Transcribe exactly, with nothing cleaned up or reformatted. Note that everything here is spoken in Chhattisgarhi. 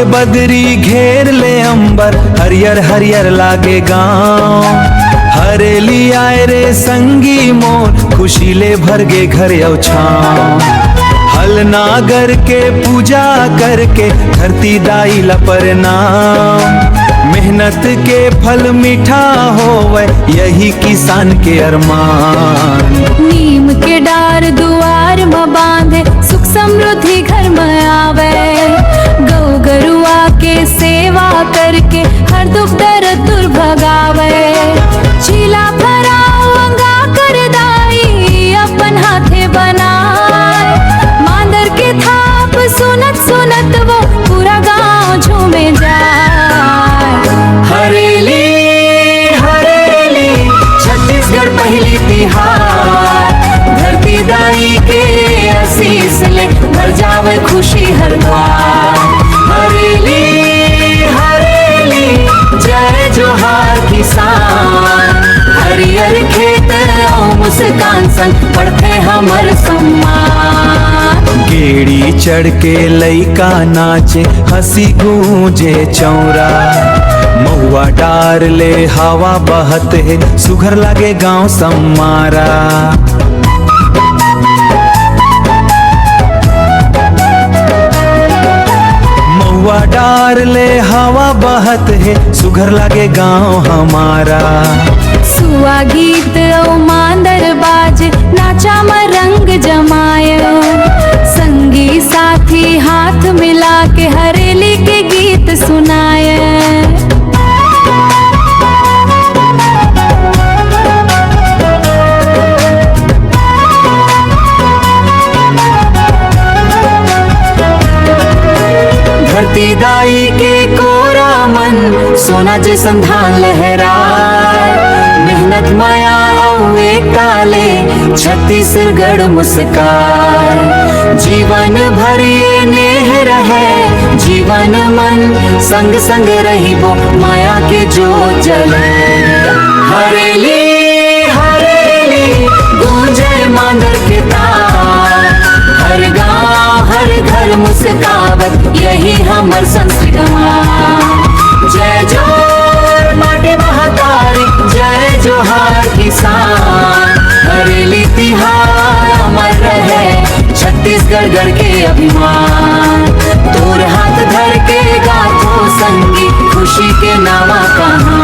बदरी घेर ले अंबर, हरियर हरियर लागे गांव। हरेली आए रे संगी मोर, खुशी ले भर गे घर अउ छांव। हल नागर के पूजा करके, धरती दाई ला परनाम। मेहनत के फल मीठा होवय, यही किसान के अरमान। नीम के डार दुआर म बांधे, सुख समृद्धि घर म आवे। गौ गरुआ के सेवा करके, हर दुख दर्द दूर भगावे। चीला भराव अंगाकर दाई, अपन हाथे बनाए। मांदर के थाप सुनत सुनत वो, पूरा गांव झूमे जाए। हरेली, हरेली, छत्तीसगढ़ पहिली तिहार। धरती दाई के आशीष ले, भर जावे खुशी हर द्वार। हरेली, हरेली, जय जोहार किसान। हरियर खेत अउ मुस्कान संग, बढ़थे हमर सम्मान। गेड़ी चढ़ के लइका नाचे, हंसी गूंजे चौरा। महुआ डार ले हवा बहत हे, सुघर लागे गांव सम्मारा। महुआ डार ले हवा बहत हे, सुघर लागे गांव हमारा। सुआ गीत अउ मांदर बाज, नाचा म रंग जमाय। संगी साथी हाथ मिला के, हरेली के गीत सुनाय। धरती दाई के कोरा मन, सोना जैसन धान लहराए। मेहनत, मया अउ एकता ले, छत्तीसगढ़ मुस्काए। जीवन भर ये नेह रहे, जीवन मन संग संग रहिबो, मया के जोत जले। हरेली, हरेली, गूंजे मांदर के तार। हर गांव, हर घर मुस्कावत, यही हमर संस्कृति। जय जोहार माटी महतारी, जय जोहार किसान। हरेली तिहार अमर रहे, छत्तीसगढ़ गढ़ के अभिमान। तोर हाथ धर के गाथो संगी, खुशी के नवा कहानी।